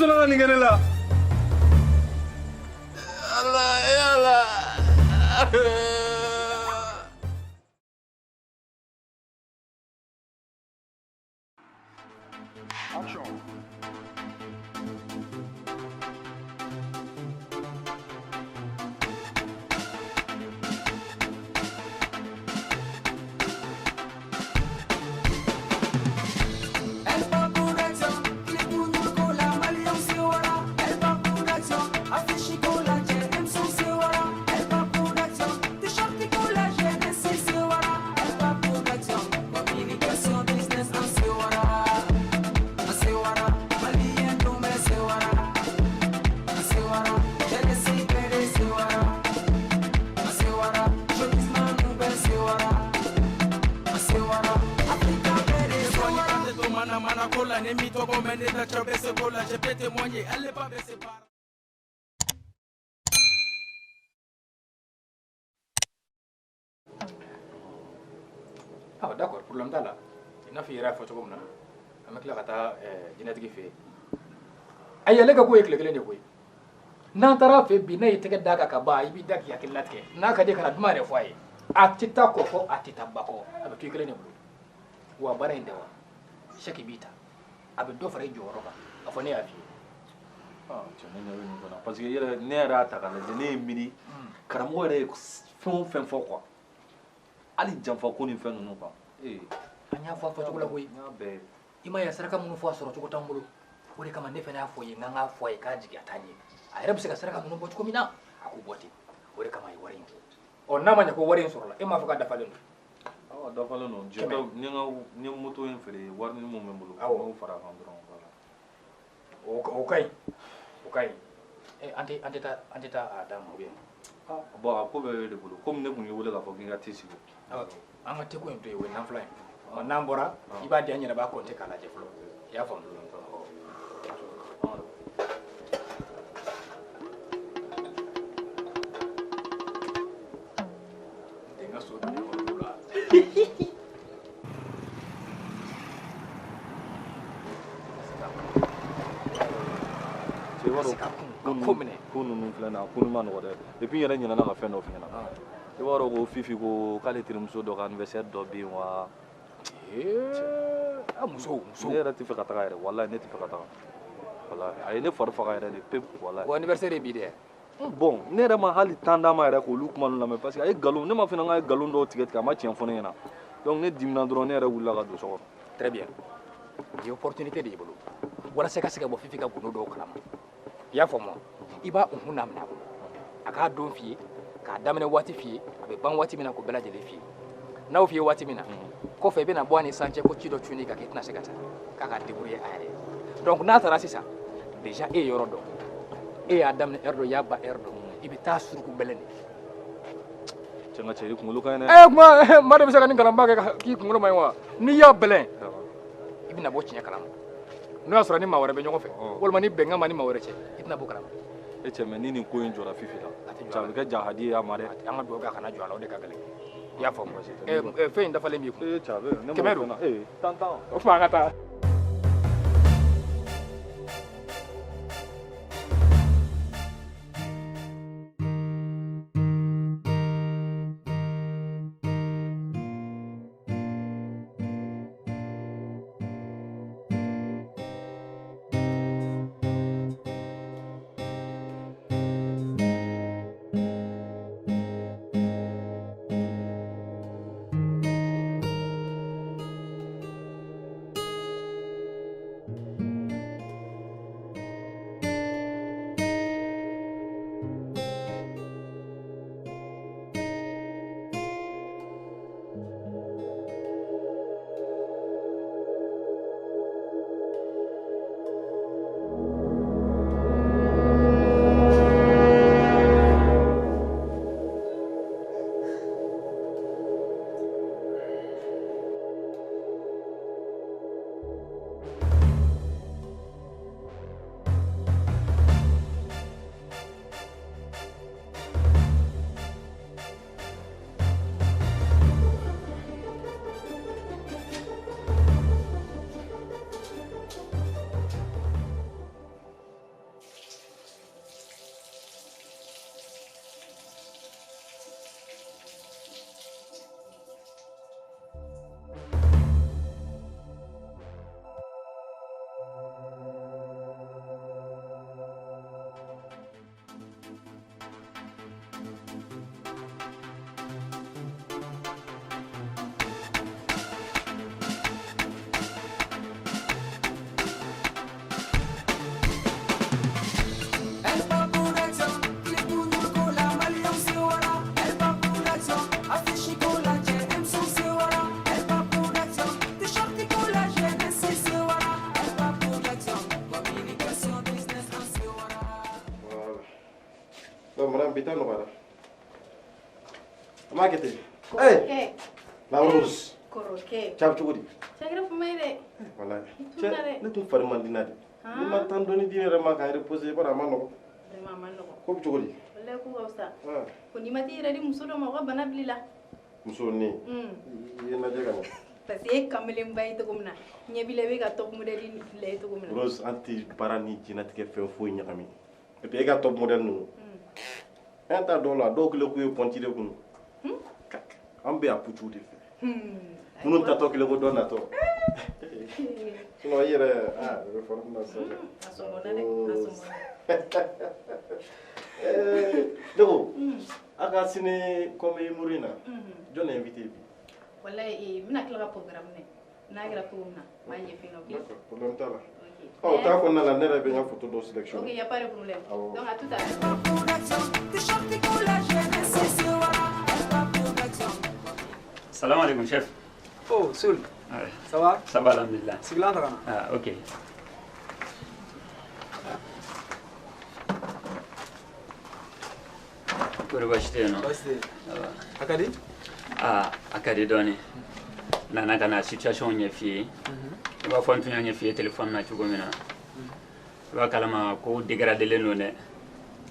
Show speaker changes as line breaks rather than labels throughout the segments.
sɔnna ka nin kɛ ne la? Ala, e Ala.
Action.
Ah, d'accord, problème t'a la. I n'a fɔ i yɛrɛ y'a fɔ cogo min na, an bɛ tila ka taa jinɛtigi fɛ yen. Ayi, ale ka ko ye tile kelen de koyi. N'an taara fɛ bi, n'a y'i tɛgɛ d'a kan ka ban, i b'i da k'i hakili latigɛ. N'a ka di ye, kana duman yɛrɛ fɔ a ye. A tɛ taa kɔ kɔ, a tɛ taa ba kɔ, a bɛ to i kelen de bolo. Wa baara in tɛ wa? Chèque b'i ta. A bɛ dɔ fara i jɔyɔrɔ kan. A fɔ ne y'a f'i ye.
Ah, cɛ, ne ɲɛ bɛ nin kɔnɔ parce que yɛrɛ ne yɛrɛ y'a ta k'a lajɛ, ne ye miiri karamɔgɔ yɛrɛ ye fɛn o fɛn fɔ quoi, hali janfa ko ni fɛn ninnu quoi. Ee,
An y'a fɔ a fɔcogo la koyi.
N y'a bɛɛ ye.
I m'a ye saraka minnu fɔ a sɔrɔ cogo t'an bolo. O de kama ne fana y'a fɔ i ye, n k'an k'a fɔ a ye k'a jigi a t'a ɲɛ. A yɛrɛ bɛ se ka saraka ninnu bɔ cogo min na, a k'o bɔ ten. O de kama a ye wari in fɔ. Ɔ, n'a ma ɲɛ ko wari in sɔrɔla, e m'a fɔ k'a dafalen don?
Awɔ, dafalen don.
Kɛmɛ.
Jɛ, ni n ka ni n moto in feere, wari ni mun bɛ n bolo,
Awɔ.
n b'o fara a kan dɔrɔn, voilà.
O ka ɲi. O ka ɲi. An tɛ taa a d'a ma ou bien?
Ah, bon, a ko bɛɛ b'e de bolo. Komi ne tun y'i wele k'a fɔ k'i ka te sigi.
Awɔ, an ka teko in to yen, o ye nan fila ye. Ɔ, n'an bɔra, i b'a di, an yɛrɛ b'a compter k'a lajɛ fɔlɔ. I y'a faamu? N ka so dun yɔrɔ la.
Cɛ, i b'a dɔn
Ka kun, ka ko minɛ.
Ko ninnu filɛ nin ye, a ko ma nɔgɔ dɛ. Et puis n yɛrɛ ɲinɛna ka fɛn dɔ f'i ɲɛna. I b'a dɔn ko Fifi ko k'ale terimuso dɔ ka anniversaire dɔ bɛ yen wa?
Ee, a muso, muso.
Ne yɛrɛ tɛ fɛ ka taga yɛrɛ, walahi ne tɛ fɛ ka taga. Walahi, a ye ne fari faga yɛrɛ de pewu, walahi.
O anniversaire ye bi dɛ.
Bon, ne yɛrɛ ma hali temps d'a ma yɛrɛ k'olu kuma ninnu lamɛn parce que a ye nkalon, ne ma fana k'a ye nkalon dɔw tigɛ tigɛ, a ma tiɲɛ fɔ ne ɲɛna. Donc ne dimina dɔrɔn, ne yɛrɛ wulila ka don so kɔnɔ.
Très bien. Nin ye opportunité de y'i bolo. Walasa i ka se ka bɔ Fifi ka gundo dɔw kalama. I y'a faamu wa? I b'a unhun n'a minɛ a bolo. A k'a don f'i ye, k'a daminɛ waati f'i ye, a bɛ ban waati min na k'o bɛɛ lajɛlen f'i ye. N'aw f'i ye waati min na, kɔfɛ i bɛna bɔ a ni san cɛ ko ci dɔ cunn'i kan k'i tɛna se ka taa, k'a ka débrouiller a yɛrɛ ye. Donc n'a taara sisan, déjà e ye yɔrɔ dɔn. E y'a daminɛ heure dɔ, i y'a ban heure dɔ. I bɛ taa suruku bɛlɛn de.
Cɛ, n ka cɛ, i kunkolo ka ɲi dɛ.
Kuma, maa de bɛ se ka nin kalanba kɛ k'i kunkolo man ɲi wa? N'i y'a bɛlɛn, i bɛna bɔ tiɲɛ kalama. N'o y'a sɔrɔ ni maa wɛrɛ bɛ ɲɔgɔn fɛ, walima ni bɛnkan ma ni maa wɛrɛ cɛ, i tɛna bɔ kalama.
E cɛ, mais ni nin ko in jɔra Fifi la,
A tɛ jɔ
cɛ,
a
a
la.
bɛ kɛ jahadi ye a ma dɛ.
An ka dugawu kɛ a kana jɔ a la, o de ka gɛlɛn. I y'a faamu?
Baasi tɛ.
Fɛn in dafalen b'i kun.
Ee, cɛ, a bɛ ne
Kɛmɛ
m'o
don.
fɛn na. Ee, tan tan.
O tuma an ka taa.
Donc madame bi ta nɔgɔyara. An b'a kɛ ten. Hey! La Rose.
Kɔrɔkɛ.
Cɛ a bɛ cogo di?
Cɛ kɛra fama ye dɛ.
Walayi.
I tunna dɛ.
Cɛ ne tun fari man di n na de. Ni ma temps dɔɔni di n yɛrɛ ma ka reposer i b'a dɔn a ma nɔgɔn.
Vraiment a ma nɔgɔn.
Ko bɛ cogo di?
Walayi ko ka fisa. Ko n'i ma t'i yɛrɛ di muso dɔ ma o ka bana bil'i la.
Muso ne. I ye n lajɛ ka ɲɛ.
Parce que e kamelenba ye cogo min na ɲɛ b'i la i bɛ ka top modèle lajɛ cogo min na.
Rose an tɛ baara ni diɲɛlatigɛ fɛn foyi ɲagami. Et puis e ka top modèle ninnu. An t'a dɔw la dɔw kɛlen k'u ye pɔnti de kun. An bɛ a pucuw de fɛ. Minnu tatɔ kelen ko dɔ natɔ. Sinon i yɛrɛ aa i bɛ forme na sisan.
A sɔngɔnna dɛ a sɔngɔnna.
Ne ko a ka sini kɔmi muru in na jɔn de invité bi?
Walayi n bɛna tila ka programme dɛ n'a kɛra cogo min na n b'a ɲɛf'i ɲɛna ok.
D'accord, problème t'a la. Ɔ o t'a kɔnɔna la ne yɛrɛ bɛ n ka photo dɔw sélectionner.
Ok, y a pas de problème.
Awɔ.
Donc à tout à l'heure.
Salam alaikum, chef.
Oh, Soul.
Ouais.
Ça va?
Ça va, alhamdulillah.
Sigilan ta ka na.
Ah, ok. Kɔri baasi tɛ yen nɔ?
Baasi tɛ yen. A ka di?
Ah, a ka di dɔɔni. N nana ka na situation ɲɛf'i ye. I b'a fɔ n tun y'a ɲɛf'i ye téléphone na cogo min na. I b'a kalama ko dégradélen don dɛ.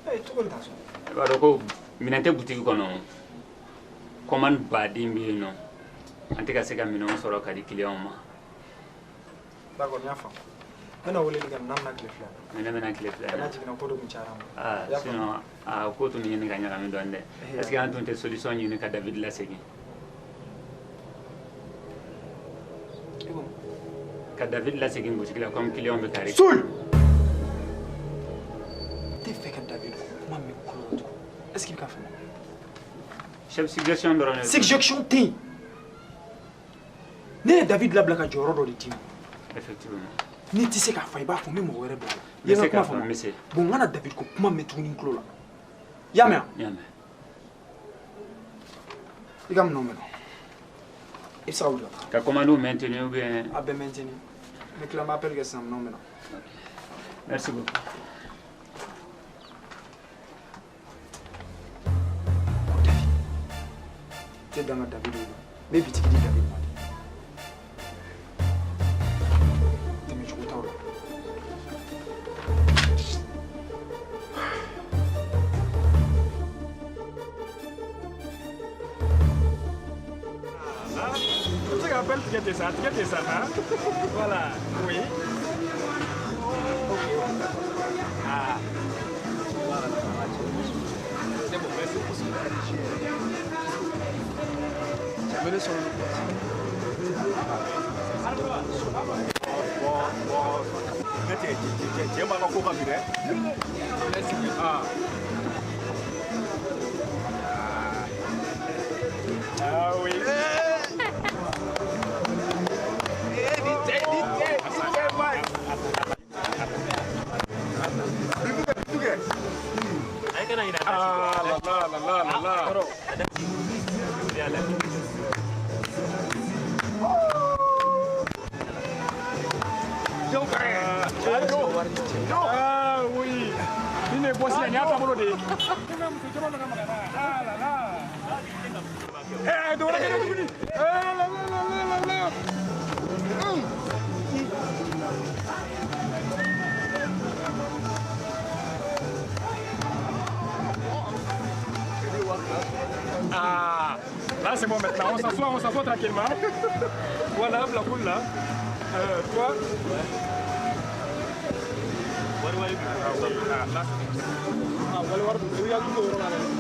Eh, cogo di tan so?
I b'a dɔn ko minɛn tɛ boutique kɔnɔ. Commande baden bɛ yen nɔ. An tɛ ka se ka minɛnw sɔrɔ ka di client ma.
D'accord, n y'a faamu. N bɛna weleli kɛ n'a bɛna tile fila.
Ne bɛna tile fila.
N'a jiginna ko dɔ kun cayara ma.
Ah, sinon a ko tun bɛ ɲini ka ɲagami dɔɔni dɛ. Est-ce que an tun tɛ solution ɲini ka David lasegin? Ka David lasegin boutique la comme client bɛ kari.
Soul! N tɛ fɛ ka David kuma mɛn kulo la tugun. Est-ce que i bɛ k'a faamu?
Chef, suggestion dɔrɔn de.
Suggestion tɛ yen. Ne ye David labila ka jɔyɔrɔ dɔ de d'i ma.
Effectivement.
N'i tɛ se k'a fɔ i b'a fɔ n bɛ mɔgɔ wɛrɛ bila a la.
N bɛ se k'a fɔ n bɛ se.
Bon n kana David ko kuma mɛn tuguni n tulo la. I y'a mɛn wa?
N y'a mɛn.
I ka minɛnw minɛ. I bɛ se ka wuli ka taa.
Ka commande maintenir ou bien.
A bɛɛ maintenir. N bɛ tila n bɛ appel kɛ sisan minɛnw bɛ na.
Merci beaucoup.
Ko David. I tɛ dan ka David wele. N bɛ bitigi di David ma de. Tɛmɛcogo t'aw la.
Appel tigɛ tɛ sa, hein? Voilà, oui. Ok. Ah.
C'est bon, merci. Venez sur le
Ne cɛ cɛ b'a ka ko ka bi dɛ. Ah. Ah oui. Ah la la la la la la. Ah oui. Ni ne bɔsi la nin y'a taabolo de ye. Ah la la. Eh dɔ wɛrɛ kɛra tuguni. Eh la la la la la. Ah, là c'est bon maintenant, on s'assoit tranquillement. Voilà, la poule là. Toi.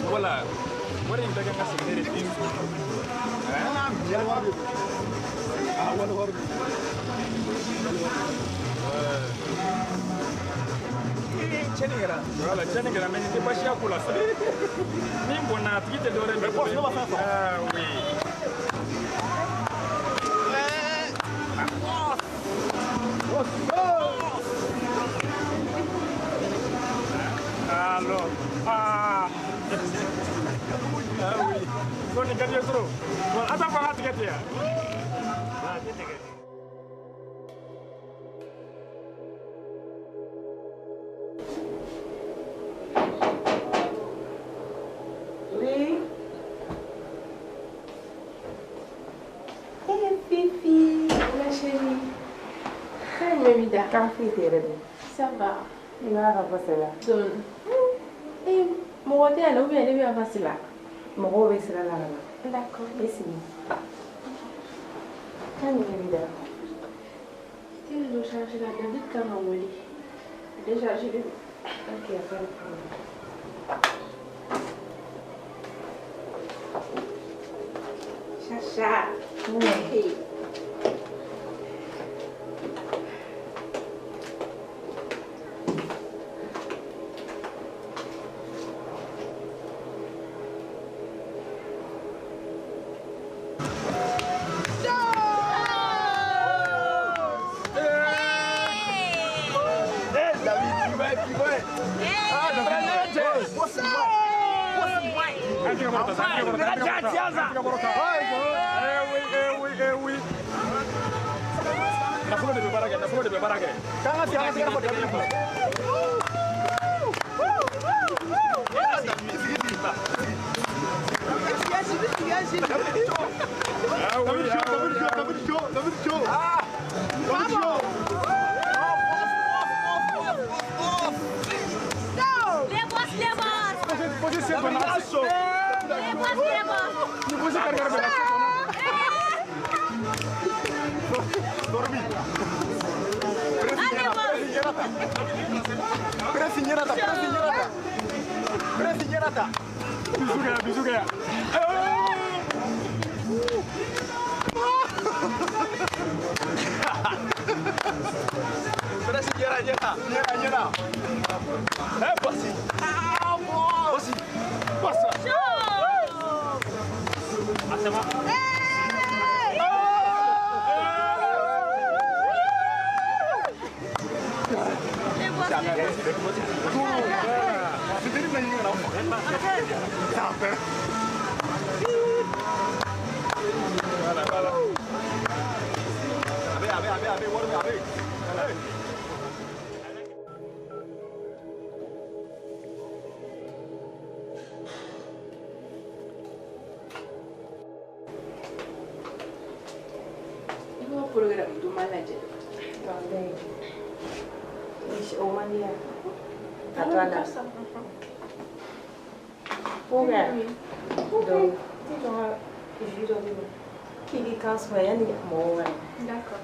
Voilà. Voilà, tiɲɛni kɛra mais nin tɛ baasi y'a ko la sa. Min bɔnna a tigi tɛ dɔwɛrɛ ye. Ah oui. Alors, ah. Ah oui. Ko nin ka di ye trop. Bon, attends, fɔ an ka tigɛ ten yan.
Jumɛn b'i da?
Kan foyi tɛ yɛrɛ de.
Ça va.
I b'a ka fɔ la.
Dɔɔni. Eh, mɔgɔ tɛ yan ou bien ne bɛ yan fasi la?
Mɔgɔw bɛ sira la ka na.
D'accord.
I sigi. Kan jumɛn b'i da?
Tɛ réseau chargé la, David kan ka n wele. Déchargé de don.
Ok, a pas de problème.
Chacha. Hey.
Eh oui, eh oui. Nafolo de bɛ baara kɛ, nafolo de bɛ baara kɛ.
K'an ka segin, an ka segin fɔ David ma.
Ah oui, ah oui, ah oui.
David chaud, David chaud. Ah, David chaud.
Les boss, les boss.
Posez cette bonne.
Les boss, les boss.
Posez carré carré.
Allez, boss.
Presi ɲɛna ta, presi ɲɛna ta. Presi ɲɛna ta.
Bisou kɛ, bisou kɛ.
Presi ɲɛna ɲɛna ɲɛna ɲɛna. Eh, bosi. Ah, bosi.
Boss.
Ah, c'est bon.
Les boss, les boss.
Funteni bɛna ɲini ka na aw faga.
Voilà, voilà.
A bɛ, a bɛ, a bɛ, a bɛ, wari bɛ, a bɛ.
I b'o programme duman lajɛ.
Wallahi. O man di yan. A to a la. Ko donc, tɛ jɔ ka jus dɔ di ma. K'i k'i kan sumaya yanni mɔgɔw ka na.
D'accord.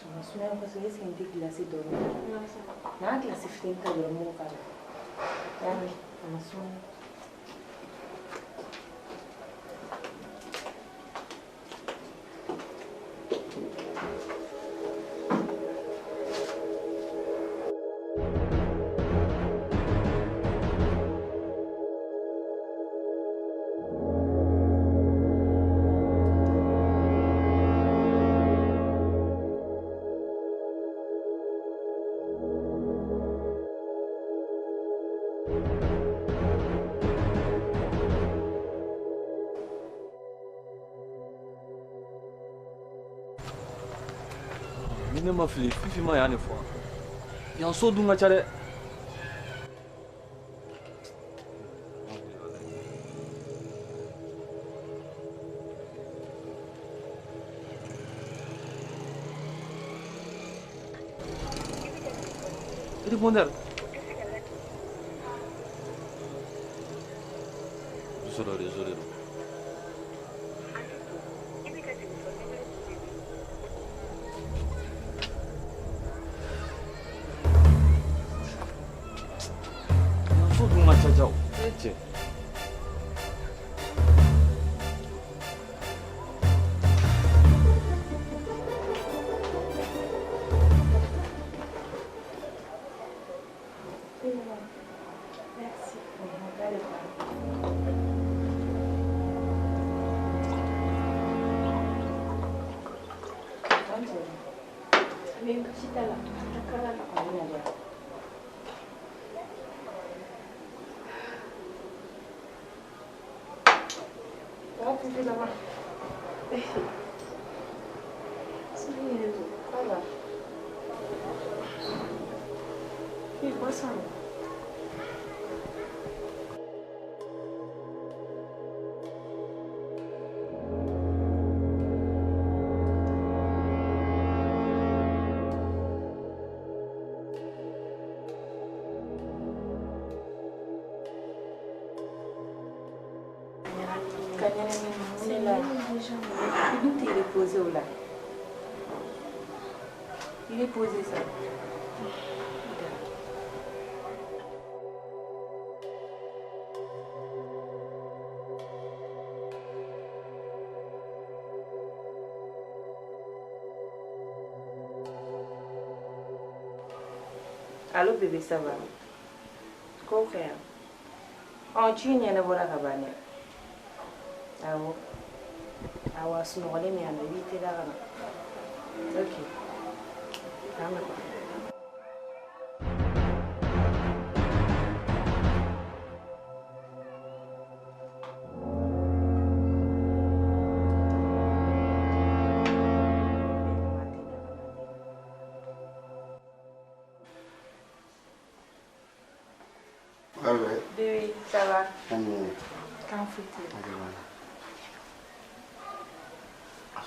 A ma sumaya kosɛbɛ, est ce que n tɛ glace dɔɔni k'a la?
Non, ça va.
N'a glace fitinin ta dɔrɔn n b'o k'a la. I y'a mɛn? A ma sumaya.
Ni ne ma fili, Fifi ma yan de fɔ. Yan so dun ka ca dɛ. Répondeur. Réseau réseau de don. Yan so dun ka ca ca o. E cɛ.
Mais basi t'a la. A kala la.
A bɛna diya. Ça va, Fifi, ça va? Ça va. Fifi, boisson. C'est là. Il est posé au là. Il est posé ça. Allô bébé, ça va? Ko kɛ? Ɔ ci in ɲɛnabɔra ka ban dɛ. Awɔ. Awɔ, a sunɔgɔlen bɛ yan nɔ, i b'i teliya ka na. Ok. K'an bɛn.
Ouais.
Bébé, ça va? K'an foyi tɛ.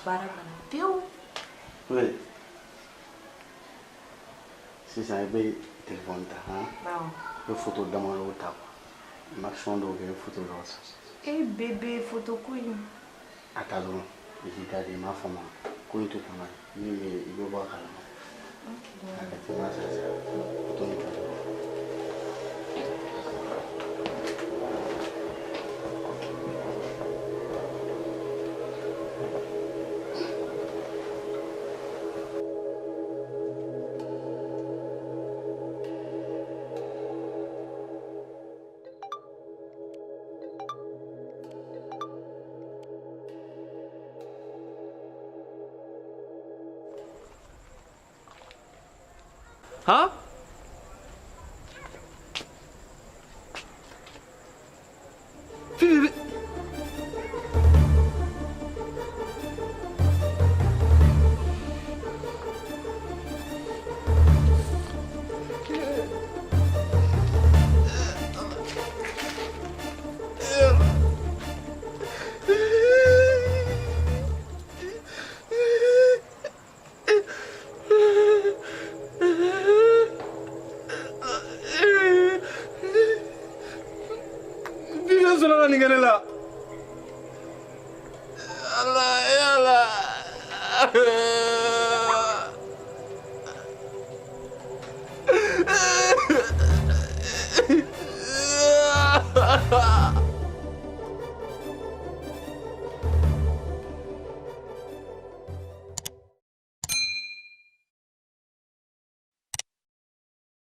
Baara banna pewu.
Oui. Sisan i bɛ telefɔni ta han?
Awɔ.
I bɛ foto damadɔw ta quoi. N action dɔw kɛ i bɛ foto dɔw ta.
E bébé, foto ko in.
A ta dɔrɔn i k'i da de i m'a faamu ko in to kɔnɔ min bɛ yen i bɛ bɔ a kalama.
Ok.
A ka teli sisan foto in ta dɔrɔn.
Han?